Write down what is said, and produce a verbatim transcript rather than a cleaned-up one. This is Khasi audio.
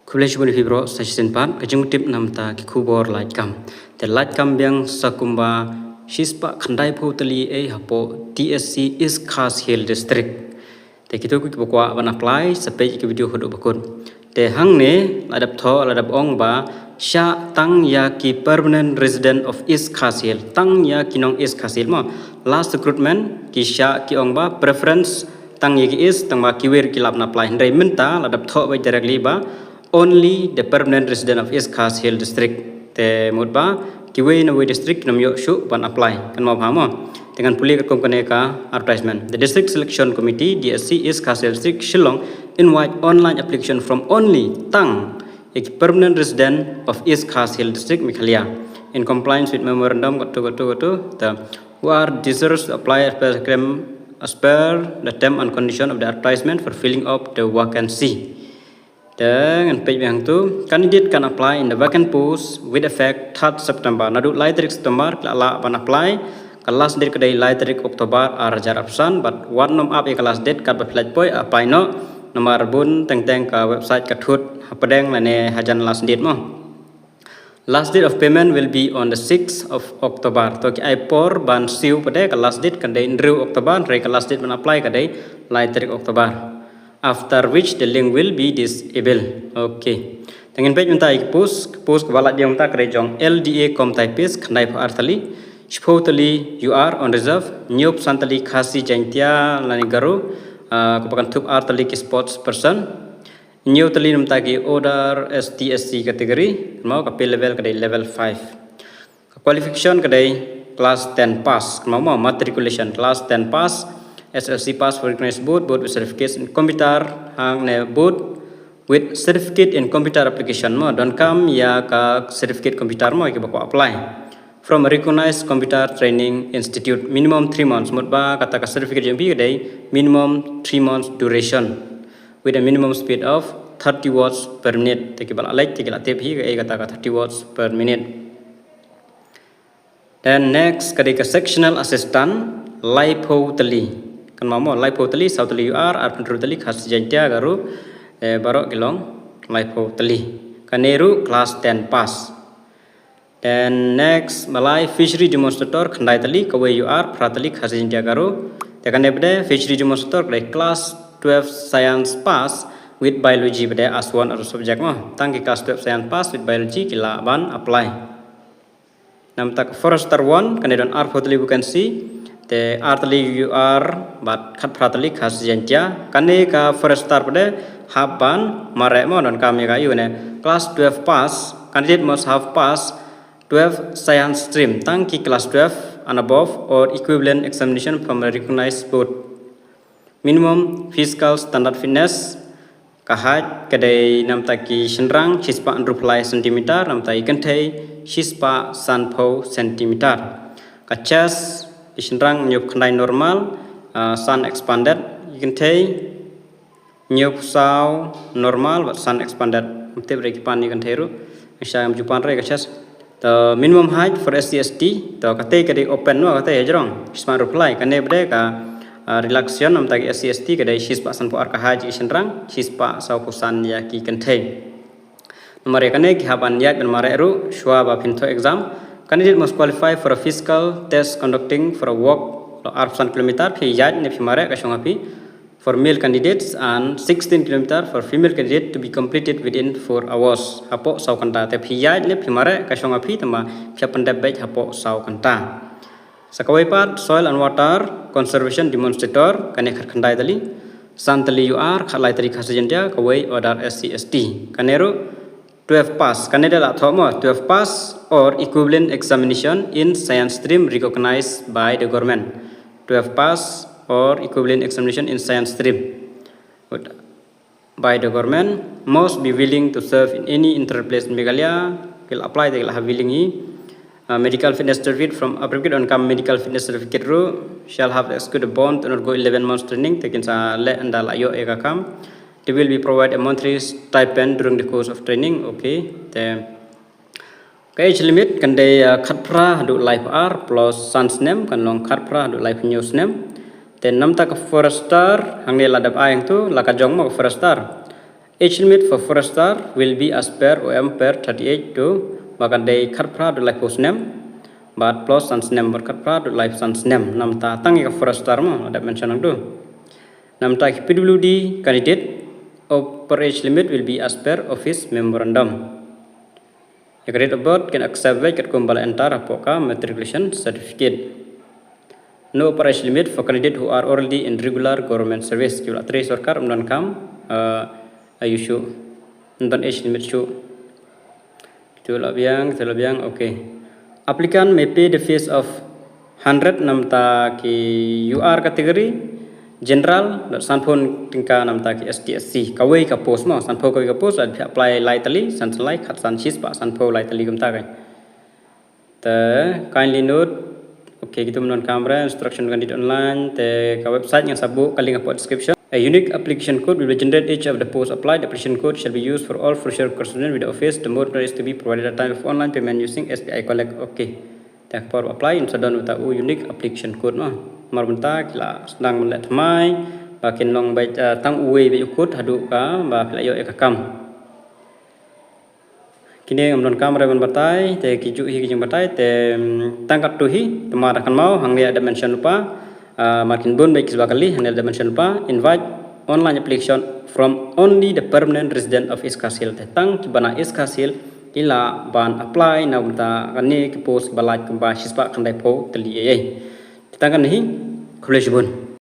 Khublei shibun ïa phi baroh sa shisien pat, ka jingtip namar ki khubor lait kam. Te lait kam biang sa kumba shispah khyndai phew tylli ei hapoh T S C East Khasi Hills District. Te kito kiba kwah ban apply sa peit ïa ki video haduh ba kut. Te hangne la dep thoh, la dep ong ba shah tang ïa ki permanent resident of East Khasi Hills, tang ïa ki nong East Khasi Hills mo. Last recruitment ki shah ki ong ba preference tang ïa ki East, tang ba kiwei ki lah ban apply. Hynrei mynta la dep thoh ba directly ba only the permanent resident of East Khasi Hills District. Te mut ba kiwei na wei district kin ym ïoh shuh ban apply, kan mo bha mo. Te ngan pule katkum kane ka advertisement. The District Selection Committee, D S C, East Khasi Hills District, Shillong, invite online application from only tang ïa ki permanent resident of East Khasi Hills District, Meghalaya, in compliance with memorandum katu katu katu. The who are desirous to apply as per, as per the term and condition of the advertisement for filling up the vacancy. Te ngan peit biang tu, candidate can apply in the vacant post with effect third September. Naduh lai tarik September ki lah ban apply. Ka last date ka dei lai tarik October ar hajar arphew san, bad wat nym ap ïa ka last date, katba phi lah poi apply noh. Namar bun teng teng ka website ka thut hapdeng lane hajan last date mo. Last date of payment will be on the sixth of October. To ki ai por ban siew pat de, ka last date ka dei hynriew October, hynrei ka last date ban apply ka dei lai tarik October. After which the link will be disabled. Okay. Te ngin peit mynta ïa ki post, post kaba lait biang mynta ka dei jong L D A cum typist, khyndai phew ar tylli, shiphew tylli U R on reserve, hynñiew phew san tylli Khasi, Jaiñtia lane Garo, ah, kaba kynthup ar tylli ki sports person. Hynñiew tylli namar ki other S T S C category, mo, ka pay level ka dei level five. Ka qualification ka dei class ten pass, mo, mo, matriculation class ten pass, S L C pass for recognized board, board with certificates in computer, hangne board with certificate in computer application mo, donkam ïa ka certificate computer mo, ïa kiba kwah apply. From a recognized computer training institute, minimum three months, mut ba kata ka certificate jong phi ka dei minimum three months duration with a minimum speed of thirty words per minute. Te kiba lah leit, te ki lah tip hi kaei kata ka thirty words per minute. Then next ka dei ka sectional assistant, laiphew tylli. Kan mo, laiphew tylli, saw tylli U R, arphew hynriew tylli Khasi, Jaiñtia, Garo, eh, baroh ki long laiphew tylli. Kane ruh class ten pass. Then next, ba lai, fishery demonstrator, khyndai tylli, kawei U R, phra tylli Khasi, Jaiñtia, Garo. Te kane pat de fishery demonstrator ka dei class twelve science pass with biology pat de as one other subject mo. Tang ki class twelve science pass with biology ki lah ban apply. Namar ka forester one, kane don arphew tylli vacancy, te ar tylli U R bad khatphra tylli Khasi, Jaiñtia. Kane ka forester pat de hap ban mareh mo, donkam ïa ka ïa une. Class twelve pass, candidate must have passed twelve science stream, tang ki class twelve and above or equivalent examination from a recognized board. Minimum physical standard fitness, ka height ka dei namar ki shynrang shispah hynriewphew lai centimeter, namar ki kynthei shispah sanphew centimeter. Ka chest, ki shynrang hynñiewphew khyndai normal, ah, san expanded, ki kynthei hynñiewphew saw normal bad san expanded. Ym tip re ki pan ïa ki kynthei ruh. Ngi sha ym ju pan re ka chest. To minimum height for S C S T, to kata ka dei open mo, kata hajrong. Shispah hynriewphew lai, kane pat de ka, ah, relaxation namar ki S C S T ka dei shispah sanphew ar ka height ïa ki shynrang, shispah sawphew san ïa ki kynthei. Namar ïa kane ki hap ban ïaid ban mareh ruh shuwa ba phin thoh exam. Candidate must qualify for a physical test conducting for a walk, lo arphew san kilometer, phi ïaid ne phi mareh ka shong ha phi, for male candidates and sixteen kilometer for female candidate to be completed within four hours. Hapoh saw kynta, te phi ïaid ne phi mareh ka shong ha phi, tangba phi hap pyndep beit hapoh saw kynta. Sa kawei pat, soil and water conservation demonstrator, kane khatkhyndai tylli, san tylli U R, khatlai tylli Khasi, Jaiñtia, kawei other S C S T. Kane ruh twelve pass, kane da lah thoh mo, twelve pass or equivalent examination in science stream recognized by the government. Twelve pass or equivalent examination in science stream by the government, must be willing to serve in any interim place in Meghalaya. Ki lah apply, te ki lah ha willing hi. Uh, medical fitness certificate from appropriate, donkam medical fitness certificate ruh, shall have executed bond to undergo eleven months training, te kin sa leh ynda lah ïoh ïa ka kam. They will be provided a monthly stipend during the course of training. Okay. Te ka age limit kan dei, ah, khatphra haduh laiphew ar plus san snem, kan long khatphra haduh laiphew hynñiew snem. Te namar ka forester, hangne la dep ai hangtu, la ka jong mo ka forester. Age limit for forester will be as per O M per thirty-eight to ba kan dei khatphra dot laiphew snem bad plus san snem bad khatphra dot laiphew san snem. Namta tang ïa ka forester mo la dep mention nangtu. Namta ki P W D candidate, upper age limit will be as per office memorandum. Ïa ka date of birth kin accept beit katkum ba la enter hapoh ka matriculation certificate. No upper age limit for candidate who are already in regular government service. Ki la trei sorkar ym donkam, uh, ayu shuh, ym don age limit shuh. Kitu la biang, kitu la biang, okay. Applicant may pay the fees of hundred namta ki U R category, general, dot sanphew tyngka namta ki S T S C. Kawei ka post mo, sanphew kawei ka post, la phi apply lai tylli, san san lai, khatsan shispah sanphew lai tylli kumta kai. Te kindly note, okay, kitu mynta kamera, instruction kan dit online, te ka website ngan sa buh ka link hapoh description. A unique application code will be generated each of the post applied. The application code shall be used for all future correspondence with the office. The mode is to be provided at time of online payment using S B I Collect. Okay. Te ka por apply, yn sa don uta u unique application code mo. Mar mynta ki la sdang ban leh thymmai ba kin long beit, eh, tang uwei beit u code haduh ka ba phi la ïoh ïa ka kam. Kine ngam donkam re ban batai, te ki juh hi ki jingbatai, te, mm, tang katto hi, te mar da kynmaw, hangne la dep mention lypa, ah, mar kin bun beit ki sba kali, hangne la dep mention lypa, invite online application from only the permanent resident of East Khasi Hills. Te tang kiba na East Khasi Hills ki lah ban apply na bynta kane ki post ba lait kumba shispah khyndaiphew tylli ei ei. Te tang kane hi, khublei shibun.